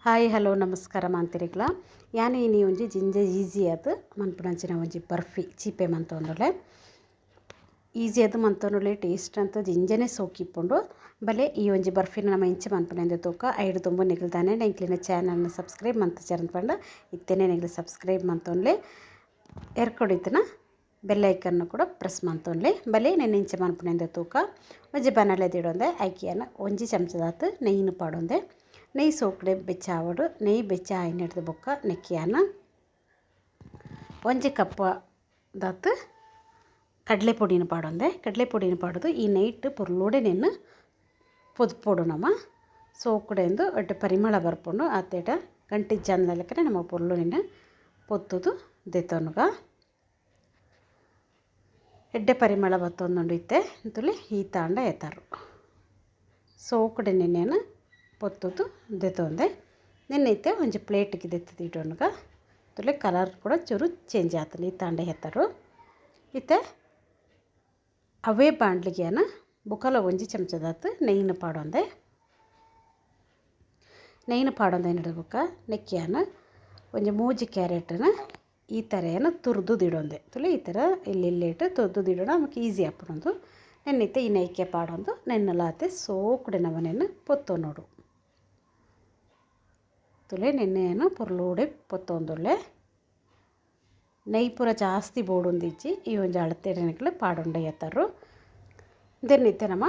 Hi hello ನಮಸ್ಕಾರ ಮಾಂತಿರಿಗ್ಲ ಯಾನೆ ಇನಿ ಒಂಜಿ ಜಿಂಜ ಈಸಿ ಆದ್ ಮನ್ಪುನಂಚಿನ ಒಂಜಿ ಬರ್ಫಿ ಚೀಪೆ ಮಂತೊಂದುಲ್ಲೆ ಈಸಿ ಆದ್ ಮಂತೊಂದುಲ್ಲೆ ಟೇಸ್ಟ್ ಅಂತ ಜಿಂಜನೆ ಸೋಕಿಪ್ಪುಂಡು ಬಲೆ ಈ ಒಂಜಿ ಬರ್ಫಿನ ನಮ ಇಂಚ ಮನ್ಪುನೆಂದು ತೂಕ ಐಡು ತುಂಬು ನಿಗಲ್ ದಾನೆ ಎಂಕ್ಲೆನ ಚಾನಲ್ನ ಸಬ್ಸ್ಕ್ರೈಬ್ ಮಂತುಜರ್ ಪಂಡ ಇತ್ತೆನೆ ನಿಗಲ್ ಸಬ್ಸ್ಕ್ರೈಬ್ ಮಂತೊನ್ಲೆ ಎರ್ಕೊಡಿತ್ತನ ಬೆಲ್ ಐಕನ್ ಕೂಡ ಪ್ರೆಸ್ ಮಂತೊನ್ಲೆ ಬಲೆ ನೆನ್ ಇಂಚ ಮನ್ಪುನೆಂದು ತೂಕ ಒಂಜಿ ಬನಲೆ ದಿಡೊಂದೆ ಐಕಿಯನ ಒಂಜಿ ಚಮಚದಾತ್ ನೆಯ್ಯಿನ ಪಾಡೊಂದೆ ನೆಯ್ಯಿ ಸೋಕಡೆ ಬೆಚ್ಚ ಆವೊಡು ನೆಯ್ಯಿ ಬೆಚ್ಚ ಆಯಿನೆಡ್ದ್ ಬೊಕ್ಕ ನೆಕ್ಕಿಯಾನ ಒಂಜಿ ಕಪ್ಪ ದಾತ್ ಕಡಲೆ ಪೊಡಿನ ಪಾಡೊಂದೆ ಕಡಲೆ ಪೊಡಿನ ಪಾಡೋದು ಈ ನೈಟ್ ಪೊರ್ಲುಡೆ ನೆನ್ ಪೊದ್ಪೊಡು ನಮ ಸೋಕುಡೆಂದು ಒಟ್ಟೆ ಪರಿಮಳ ಬರ್ಪುಂಡು ಆತೇಟ ಗಂಟೆ ಜಂದಲಕ್ಕನೆ ನಮ್ಮ ಪೊರ್ಲು ನೆನ್ ಪೊತ್ತುದು ದೆತ್ತೊನುಗ ಎಡ್ಡೆ ಪರಿಮಳ ಬತ್ತೊಂದುಂಡು ಇತ್ತೆ ಅಂತುಲಿ ಈ ತಾಂಡ ಏತಾರು ಸೋಕುಡೆ ನೆನ್ನೆನ ಪೊತ್ತುದು ದೆತ್ತೊಂದೆ ನೆನ್ನೈತೆ ಒಂಜಿ ಪ್ಲೇಟ್ಗೆ ದೆತ್ತದು ಇಡೋಣಗ ತುಲೆ ಕಲರ್ ಕೂಡ ಚೂರು ಚೇಂಜ್ ಆತಂಡು ಈ ತಾಂಡ ಹೆತ್ತರು ಇತ್ತೆ ಅವೇ ಬಾಂಡ್ಲಿಗೆನ ಬುಕ್ಕಲ ಒಂಜಿ ಚಮಚದಾತ್ ನೆಯ್ಯಿನ ಪಾಡೊಂದೆ ನೆಯ್ಯಿನ ಪಾಡೊಂದೆ ಬೊಕ್ಕ ನೆಕ್ಕಿಯಾನ ಒಂಜಿ ಮೂಜಿ ಕ್ಯಾರೆಟನ್ನ ಈ ಥರ ತುರಿದು ದಿಡೊಂದೆ ತುಲೆ ಈ ಥರ ಇಲ್ಲಿ ತುರಿದು ದಿಡೋಣ ನಮಕ್ ಈಸಿ ಆಪುಂಡು ನೆನ್ನಿತ್ತೆ ಈ ನೆಯ್ಕೆ ಪಾಡೊಂದು ನೆನ್ನಲಾತೆ ಸೋಕುಡೆ ನಮನೆನ್ ಪೊತ್ತೊ ನೋಡು ತುಲೆ ನೆನ್ನೆಯನ್ನು ಪೊರ್ಲುಡೆ ಪೊತ್ತೊಂದುಲ್ಲೆ ನೆಯ್ ಪೂರ ಜಾಸ್ತಿ ಬೋಡೊಂದಿಜ್ಜಿ ಈ ಒಂಜಿ ಅಳತೆಡ್ ಪಾಡೊಂಡೆ ಎತ್ತರು ದೆನ್ನಿತ್ತೆ ನಮ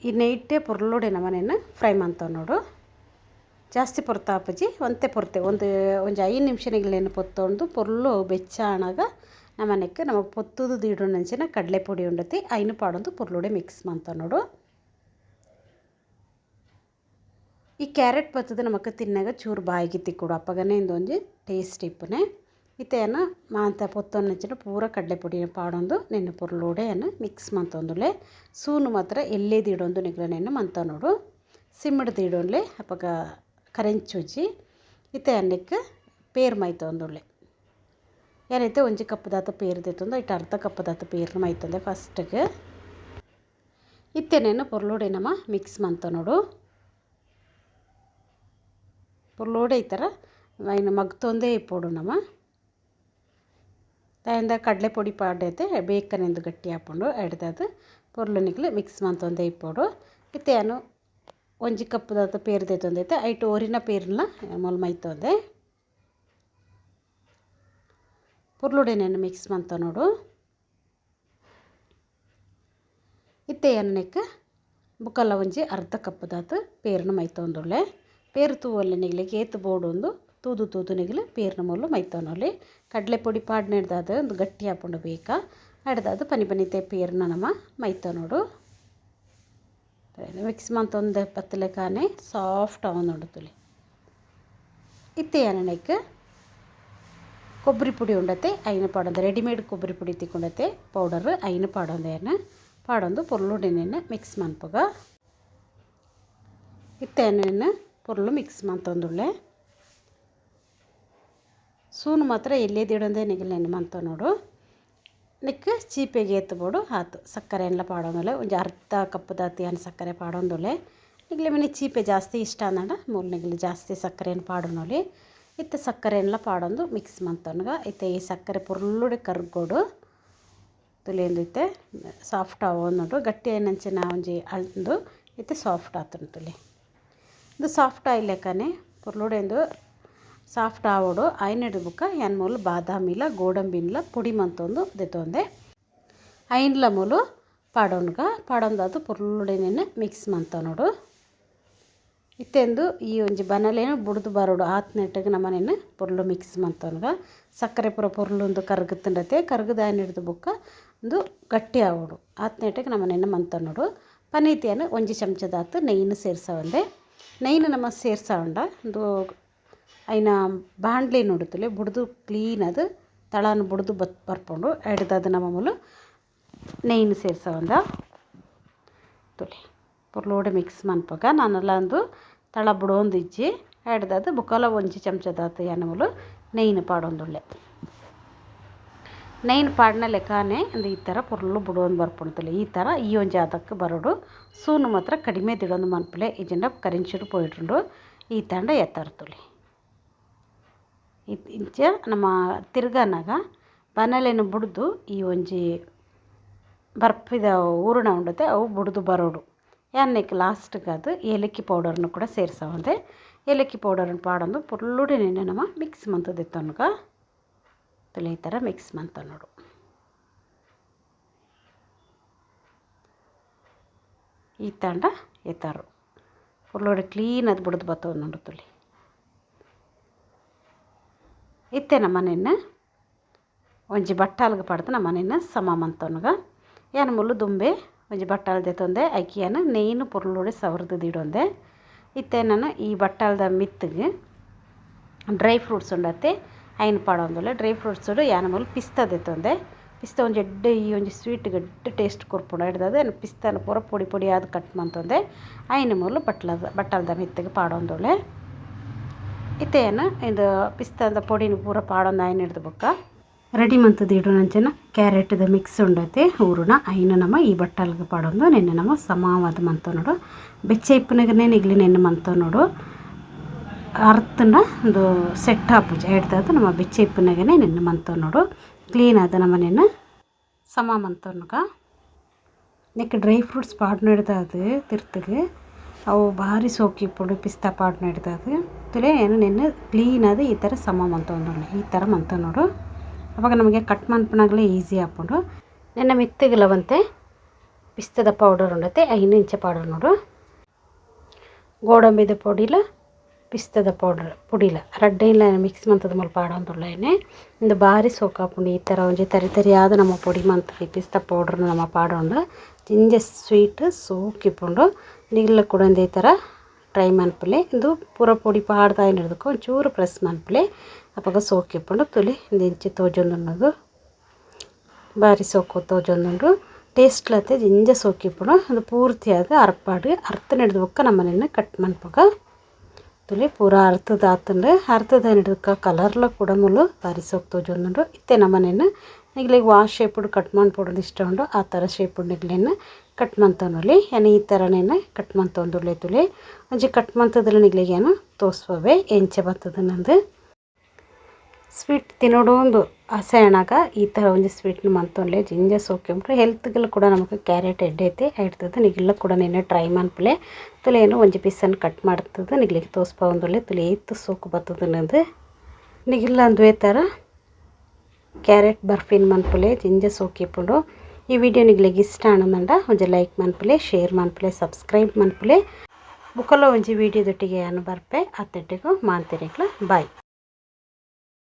ಈ ನೆಯ್ಟೆ ಪೊರ್ಲುಡೆ ನಮನೆನ್ ಫ್ರೈ ಮಂತೊ ನೋಡು ಜಾಸ್ತಿ ಪೊರ್ತಾಪುಜಿ ಒಂತೆ ಪೊರ್ತೆ ಒಂದು ಒಂಜಿ 5 ನಿಮಿಷ ಪೊತ್ತೊಂದು ಪೊರ್ಲು ಬೆಚ್ಚ ಆನಗ ನಮನೆಕ್ ನಮ ಪೊತ್ತುದು ದೀಡುನಂಚಿನ ಕಡಲೆ ಪೊಡಿ ಉಂಡತಿ ಐನು ಪಾಡೊಂದು ಪೊರ್ಲುಡೆ ಮಿಕ್ಸ್ ಮಂತೊ ನೋಡು. ಈ ಕ್ಯಾರೆಟ್ ಬತ್ತದ ನಮಕ್ ತಿನ್ನಾಗ ಚೂರು ಬಾಯಿಗೆ ತಿಕ್ಕುಡು ಅಪ್ಪಗನೆ ಇಂದೊಂಜಿ ಟೇಸ್ಟ್ ಇಪ್ಪುನೆ ಇತ್ತೆನ ಮಾಂತ ಪೊತ್ತೊಂದಂಚಿನ ಪೂರ ಕಡಲೆ ಪೊಡಿ ಪಾಡೊಂದು ನೆನ್ನ ಪೊರ್ಲುಡೆ ಮಿಕ್ಸ್ ಮಂತೊಂದುಲ್ಲೆ ಸೂನು ಮಾತ್ರ ಎಲ್ಲೇ ದೀಡೊಂದು ನಿಗ್ಲನೆನ್ ಮಂತ ನೋಡು ಸಿಮ್ಮಡ್ ದೀಡೊನ್ಲೆ ಅಪಗ ಕರೆಂಚುಜಿ ಇತ್ತೆ ಅನ್ನಕ್ಕೆ ಪೇರ್ ಮೈತೊಂದುಲ್ಲೆ ಏನೈತೆ ಒಂಜಿ ಕಪ್ಪುದಾತ ಪೇರು ದೆತ್ತೊಂದು ಐಟ್ ಅರ್ಧ ಕಪ್ಪುದಾತ ಪೇರ್ನ ಮೈತೊಂದೆ ಫಸ್ಟ್ಗೆ ಇತ್ತೆನೇನು ಪೊರ್ಲುಡೆ ನಮ ಮಿಕ್ಸ್ ಮಂತ ನೋಡು ಪೊರ್ಲುಡೆ ಈ ಥರ ಐನ್ ಮಗ್ತೊಂದೇ ಇಪ್ಪೊಡು ನಮ ತಾಯಿಂದ ಕಡಲೆ ಪೊಡಿ ಪಾಡೈತೆ ಬೇಕನೆಂದು ಗಟ್ಟಿ ಆಪುಂಡು ಎಡ್ದದು ಪೊರ್ಲು ನಿಕ್ಲು ಮಿಕ್ಸ್ ಮಂತೊಂದೇ ಇಪ್ಪೊಡು ಇತ್ತೆ ಒಂಜಿ ಕಪ್ಪುದಾತ ಪೇರು ದೆತ್ತೊಂದೈತೆ ಐಟ್ ಓರಿನ ಪೇರ್ನ ಮೊಲ್ ಮೈತೊಂದೆ ಪೊರ್ಲುಡೆನೆನ್ ಮಿಕ್ಸ್ ಮಂತ ನೋಡು. ಇತ್ತೆ ಎಣ್ಣೆಕ್ ಬುಕ್ಕಲ್ಲ ಒಂಜಿ ಅರ್ಧ ಕಪ್ಪುದಾತ ಪೇರ್ನ ಮೈತೊಂದುಲ್ಲೆ ಪೇರು ತೂವಲ್ಲೆ ನಿಗ್ಲಿಗೆ ಏತ್ ಬೋಡೊಂದು ತೂದು ತೂದು ನಿಗ್ಲು ಪೇರ್ನ ಮೊಲ್ಲು ಮೈತೊನೊಲಿ ಕಡಲೆ ಪೊಡಿ ಪಾಡ್ನೆಡ್ದಾದ ಒಂದು ಗಟ್ಟಿ ಆಪುಂಡು ಬೇಕ ಅಡ್ದಾದ ಪನಿ ಪನಿತೆ ಪೇರ್ನ ನಮ ಮೈತೊನೊಡು ಮಿಕ್ಸ್ ಮಂತೊಂದು ಪತ್ತಲೆಕಾನೆ ಸಾಫ್ಟ್ ಆವೊಂದುಂಡು ತುಲೆ. ಇತ್ತೆ ಎಣ್ಣೆಕ್ ಕೊಬ್ಬರಿ ಪುಡಿ ಉಂಡತೆ ಐನ ಪಾಡೊಂದು ರೆಡಿಮೇಡ್ ಕೊಬ್ಬರಿ ಪುಡಿ ತಿಕ್ಕೊಂಡತೆ ಪೌಡರ್ ಐನ ಪಾಡೊಂದು ಎಣ್ಣೆ ಪಾಡೊಂದು ಪೊರ್ಲುಡೆನೆನ್ ಮಿಕ್ಸ್ ಮನ್ಪುಗ ಇತ್ತೆ ಎಣ್ಣೆನ್ ಪೊರ್ಲು ಮಿಕ್ಸ್ ಮಂತೊಂದುಲ್ಲೆ ಸೂನು ಮಾತ್ರ ಎಲ್ಲೇ ದಿಡೊಂದೆ ನಿಗಲೆನ್ ಮಂತ ನೋಡು ನಿಕ್ ಚೀಪೆಗೆ ಎತ್ತಬೋಡು ಆತು ಸಕ್ಕರೆ ಎಲ್ಲ ಪಾಡೊಂದುಲ್ಲೆ ಒಂಜಿ ಅರ್ಧ ಕಪ್ಪುದಾತ್ ಯಾನ್ ಸಕ್ಕರೆ ಪಾಡೊಂದುಲ್ಲೆ ನಿಗ್ಲೆ ಮಿನಿ ಚೀಪೆ ಜಾಸ್ತಿ ಇಷ್ಟ ಅಂದಂಡ ಮೂಲು ನಿಗ್ಲು ಜಾಸ್ತಿ ಸಕ್ಕರೆನ್ ಪಾಡೊನೊಲಿ ಇತ್ತೆ ಸಕ್ಕರೆಲ್ಲ ಪಾಡೊಂದು ಮಿಕ್ಸ್ ಮಂತೊನ್ಗ ಇತ್ತೆ ಈ ಸಕ್ಕರೆ ಪೊರ್ಲುಡೆ ಕರ್ಗೊಡು ತುಲೆಂದು ಇತ್ತೆ ಸಾಫ್ಟ್ ಆವೊಂದುಂಡು ಗಟ್ಟಿ ಆಯಿನಂಚಿನ ಒಂಜಿ ಅಳ್ದು ಇತ್ತೆ ಸಾಫ್ಟ್ ಆತುಂಡು ತುಲೆ ಇದು ಸಾಫ್ಟ್ ಆಯಿಲೆಕ್ಕನೆ ಪೊರ್ಲುಡೆಂದು ಸಾಫ್ಟ್ ಆವೊಡು ಐನೆಡ್ ಬೊಕ್ಕ ಯಾನ್ ಮೂಲು ಬಾದಾಮಿಲ ಗೋಡಂಬಿನ್ಲ ಪೊಡಿ ಮಂತೊಂದು ದೆತ್ತೊಂದೆ ಐನ್ಲ ಮೂಲು ಪಾಡೊನ್ಗ ಪಾಡೊಂದಾದ್ ಪೊರ್ಲುಡೆನೆನ್ ಮಿಕ್ಸ್ ಮಂತೊನೊಡು. ಇತ್ತೆಂದು ಈ ಒಂಜಿ ಬನಲೇನು ಬುಡ್ದು ಬರೊಡು ಆತ್ನೆಟ್ಟಗ್ ನಮನೆನ್ ಪೊರ್ಲು ಮಿಕ್ಸ್ ಮಂತೊನ್ಗ ಸಕ್ಕರೆ ಪೂರ ಪೊರ್ಲುಂದು ಕರ್ಗುತ್ತುಂಡತೆ ಕರ್ಗದ ಆಯ್ನೆಡ್ದ್ ಬೊಕ್ಕ ಉಂದು ಗಟ್ಟಿ ಆವೊಡು ಆತ್ನೆಟ್ಟಗ್ ನಮನೆನ್ ಮಂತೊನೊಡು. ಪನೀತಿಯನ್ ಒಂಜಿ ಚಮಚದಾತ್ ನೆಯ್ಯಿನ್ ಸೇರ್ಸವಂದೆ ನೆಯ್ಯಿನ್ ನಮ ಸೇರ್ಸವಂಡ ಉಂದು ಐನ ಬಾಂಡ್ಲೆ ನೋಡುತ್ತಲೆ ಬುಡ್ದು ಕ್ಲೀನ್ ಅದು ತಳನ ಬುಡ್ದು ಬರ್ಪುಂಡು ಎಡ್ದದು ನಮ ಮೂಲು ನೆಯ್ಯಿನ್ ಸೇರ್ಸವಂದ ತುಲೆ ಪೊರ್ಲುಡೆ ಮಿಕ್ಸ್ ಮನ್ಪುಗ ನಾನೆಲ್ಲ ಒಂದು ತಳ ಬುಡೊಂದಿಜ್ಜಿ ಎಡ್ದದು ಬೊಕ್ಕಲ ಒಂಜಿ ಚಮಚದಾತ್ ಯಾನ್ ಮೂಲು ನೆಯ್ಯಿನ್ ಪಾಡೊಂದುಲ್ಲೆ ನೆಯ್ಯಿನ್ ಪಾಡ್ನ ಲೆಕ್ಕನೆ ಈ ಥರ ಪೊರ್ಲು ಬುಡೊಂದು ಬರ್ಪುಂಡು ಈ ಥರ ಈ ಒಂಜಿ ಅದಕ್ಕೆ ಬರೊಡು ಸೂನು ಮಾತ್ರ ಕಡಿಮೆ ದಿಡೊಂದು ಮನ್ಪುಲೆ ಇಜ್ಜಿಂಡ ಕರಿಂಚಿಡ್ ಪೋಯಿಡುಂಡು. ಈ ತಂಡ ಎತ್ತರ್ತುಲಿ ಇಂಚ ನಮ್ಮ ತಿರ್ಗನಾಗ ಬನಲೆನ್ ಬುಡ್ದು ಈ ಒಂಜಿ ಬರ್ಪಿದ ಹೂರಣ ಉಂಡತೆ ಅವು ಬುಡ್ದು ಬರೋಡು. ಯಾನ್ ಲಾಸ್ಟ್ಗೆ ಅದು ಏಲಕ್ಕಿ ಪೌಡರ್ನು ಕೂಡ ಸೇರ್ಸವಂದೆ ಏಲಕ್ಕಿ ಪೌಡರ್ನ ಪಾಡೊಂದು ಪೊರ್ಲುಡೆ ನೆನ್ನೆ ನಮ್ಮ ಮಿಕ್ಸ್ ಮಂತುದಿತ್ತೊನ್ಗ ತುಲೆ ಈ ಥರ ಮಿಕ್ಸ್ ಮಂತ ನೋಡು. ಈ ತಂಡ ಎತ್ತಾರು ಪೊರ್ಲುಡೆ ಕ್ಲೀನ್ ಅದು ಬುಡ್ದು ಬತ್ತವ ನೋಡು ತುಲೆ. ಇತ್ತೆ ನಮ್ಮ ನಿನ್ನ ಒಂಜಿ ಬಟ್ಟಾಲ್ಗೆ ಪಾಡ್ದು ನಮ್ಮ ನಿನ್ನ ಸಮ ಮಂತೊನ್ಗ ಯಾನ್ ಮುಲ್ಲು ದುಂಬೆ ಒಂಜಿ ಬಟ್ಟಾಲ್ ದೆತ್ತೊಂದೆ ಐಕ್ ನೆಯ್ನು ಪೊರ್ಲುಡೆ ಸವರ್ದು ದೀಡೊಂದೆ. ಇತ್ತೆ ನಾನು ಈ ಬಟ್ಟಾಲ್ದ ಮಿತ್ತಿಗೆ ಡ್ರೈ ಫ್ರೂಟ್ಸ್ ಉಂಡತ್ತೆ ಐನ್ ಪಾಡೊಂದುಲ್ಲೆ. ಡ್ರೈ ಫ್ರೂಟ್ಸ್ ಯಾನ್ ಮೂಲು ಪಿಸ್ತಾ ದೆತ್ತೊಂದೆ. ಪಿಸ್ತಾ ಒಂಜಿ ಎಡ್ಡೆ ಈ ಒಂಜಿ ಸ್ವೀಟ್ ಎಡ್ಡೆ ಟೇಸ್ಟ್ ಕೊರ್ಪುಂಡು ಐಡ್ದಾದ್ ಯಾನ್ ಪಿಸ್ತಾನ ಪೂರ ಪೊಡಿ ಪೊಡಿ ಆದ್ ಕಟ್ ಮಂತೊಂದೆ ಐನ್ ಮೂಲು ಬಟ್ಟಲ್ದ ಮಿತ್ತಿಗೆ ಪಾಡೊಂದುಲ್ಲೆ. ಇತ್ತೆ ಯಾನ್ ಇಂದು ಪಿಸ್ತಾದ ಪೊಡಿನ ಪೂರ ಪಾಡೊಂದು ಐನ್ ಹಿಡ್ದು ಬೊಕ್ಕ ರೆಡಿ ಮಂತುದು ಇಡುನಂಚಿನ ಕ್ಯಾರೆಟ್ದ ಮಿಕ್ಸ್ ಉಂಡತೆ ಹೂರಣ ಐನು ನಮ್ಮ ಈ ಬಟ್ಟಲ್ಗೆ ಪಾಡೊಂದು ನೆನ್ನೆ ನಮ್ಮ ಸಮವಾದ ಮಂತೊನೊಡು. ಬೆಚ್ಚ ಇಪ್ಪುನಗನೇ ನಿಗ್ಲಿ ನೆನ್ನೆ ಮಂತೊನೊಡು ಅರ್ತುಂಡ ಒಂದು ಸೆಟ್ ಆಪುಜಿ ಐಡ್ದಾದ್ ನಮ್ಮ ಬೆಚ್ಚ ಇಪ್ಪುನಗನೇ ನೆನ್ನೆ ಮಂತೊನೊಡು ಕ್ಲೀನ್ ಆದ್ ನಮ್ಮ ನೆನ್ನೆ ಸಮ ಮಂತೊನುಗ. ನೆಕ್ ಡ್ರೈ ಫ್ರೂಟ್ಸ್ ಪಾಡ್ನೆಡ್ದಾದ್ ತಿರ್ತುಗ್ ಅವು ಭಾರಿ ಸೋಕು ಇಪ್ಪುಂಡು ಪಿಸ್ತಾ ಪಾಡ್ನೆಡ್ದಾದ್ ತುಲೆ ಏನು ನೆನ್ನೆ ಕ್ಲೀನ್ ಆದ್ ಈ ಥರ ಸಮ ಮಂತೊಂದುಲ್ಲೆ ಈ ಥರ ಮಂತೊನೊಡು. ಅವಾಗ ನಮಗೆ ಕಟ್ ಮನ್ಪುನಾಗಲೇ ಈಸಿ ಆಪುಂಡು. ನೆನ್ನ ಮಿತ್ತುಗುಲ ಒಂತೆ ಪಿಸ್ತದ ಪೌಡರ್ ಉಂಡತೆ ಐನು ಇಂಚ ಪಾಡೊನೊಡು. ಗೋಡಂಬಿದ ಪೊಡಿಲ ಪಿಸ್ತದ ಪೌಡರ್ ಪುಡಿಲ ರಡ್ಡೆನ್ಲ ಮಿಕ್ಸ್ ಮಂತುದು ಮುಲ್ಪ ಪಾಡೊಂದುಲ್ಲೆ ಇಂದು ಬಾರಿ ಸೋಕು ಆಪುಂಡು. ಈ ಥರ ಒಂಜಿ ತರಿ ತರಿಯಾದ ನಮ್ಮ ಪೊಡಿ ಮಂತುದು ಪಿಸ್ತಾ ಪೌಡರ್ ನಮ್ಮ ಪಾಡೊಂಡ ಜಿಂಜ ಸ್ವೀಟ್ ಸೋಕು ಇಪ್ಪುಂಡು. ನಿಗ್ಲ ಕೂಡ ಈ ಥರ ಟ್ರೈ ಮನ್ಪುಲೆ. ಇಂದು ಪೂರ ಪೊಡಿ ಪಾಡ್ದು ಐನ್ ಒಂಚೂರು ಪ್ರೆಸ್ ಮನ್ಪುಲೆ ಅಪಗ ಸೋಕು ಇಪ್ಪುಂಡು. ತುಲಿ ಇಂದು ಇಂಚ ತೋಜೊಂದುಂಡು ಬಾರಿ ಸೋಕು ತೋಜೊಂದುಂಡು. ಟೇಸ್ಟ್ಲತೆ ಜಿಂಜ ಸೋಕು ಇಪ್ಪುಂಡು. ಅದು ಪೂರ್ತಿಯಾದ್ ಅರ್ಪಾಡು ಅರ್ತ್ ಬೊಕ್ಕ ನಮ ಕಟ್ ಮನ್ಪುಗ. ತುಲಿ ಪೂರ ಅರ್ತದ ಆತುಂಡು. ಅರ್ತದ ಹಿಡ್ದಕ್ಕ ಕಲರ್ಲ ಕೂಡ ಮುಲು ಬಾರಿ ಸೋಕು ತೋಜೊಂದುಂಡು. ಇತ್ತೆ ನಮನೆನ್ ನಿಗ್ಲೆಗ್ ವಾ ಶೇಪುಡು ಕಟ್ ಮನ್ಪೊಡು ಇಷ್ಟ ಉಂಡು ಆ ಥರ ಶೇಪುಡು ನಿಗ್ಲೆನ್ ಕಟ್ ಮಂತೊನೊಲಿ. ಯಾನ್ ಈ ಥರನೇನೆ ಕಟ್ ಮಂತೊಂದುಲ್ಲೆ ತುಲೆ. ಒಂಜಿ ಕಟ್ ಮಂತುದುಲ ನಿಗ್ಲೆಗ್ ಯಾನ್ ತೋಸ್ಪವೆ ಎಂಚ ಬತ್ತುದು. ಸ್ವೀಟ್ ತಿನ್ನೋಡೊಂದು ಆಸೆ ಆನಗ ಈ ಥರ ಒಂಜಿ ಸ್ವೀಟ್ನ ಮಂತೊನ್ಲೆ ಜಿಂಜ ಸೋಕು ಉಂಡು. ಹೆಲ್ತ್ಗೆಲ್ಲ ಕೂಡ ನಮಕ್ ಕ್ಯಾರೆಟ್ ಎಡ್ಡೆ ಐತೆ ಐಡ್ತದ ನಿಗ್ಲ ಕೂಡ ನೆನ್ನೆ ಟ್ರೈ ಮನ್ಪುಲೆ. ತುಲೆ ಏನು ಒಂಜಿ ಪೀಸನ್ನು ಕಟ್ ಮಾಡ್ತದ ನಿಗ್ಲೆಗ್ ತೋಸ್ಪವೊಂದುಲ್ಲೆ. ತುಲೆ ಏತ್ ಸೋಕು ಬತ್ತುದು ನಿಗಿಲ್ಲ ಅಂದುವೆ ಥರ ಕ್ಯಾರೆಟ್ ಬರ್ಫಿನ್ ಮನ್ಪುಲೆ ಜಿಂಜ ಸೋಕು ಇಪ್ಪುಂಡು. ಈ ವಿಡಿಯೋ ನಿಗ್ಲೆಗ್ ಇಷ್ಟ ಆನಂದಂಡ ಒಂಜಿ ಲೈಕ್ ಮನ್ಪುಲೆ, ಶೇರ್ ಮನ್ಪುಲೆ, ಸಬ್ಸ್ಕ್ರೈಬ್ ಮನ್ಪುಲೆ. ಬುಕ್ಕಲ ಒಂಜಿ ವಿಡಿಯೋ ದೊಟ್ಟಿಗೆ ಯಾನ್ ಬರ್ಪೆ. ಅತ್ತೆಟ್ಟಿಗೂ ಮಾಂತೆರೆಗ್ಲ ಬಾಯ್.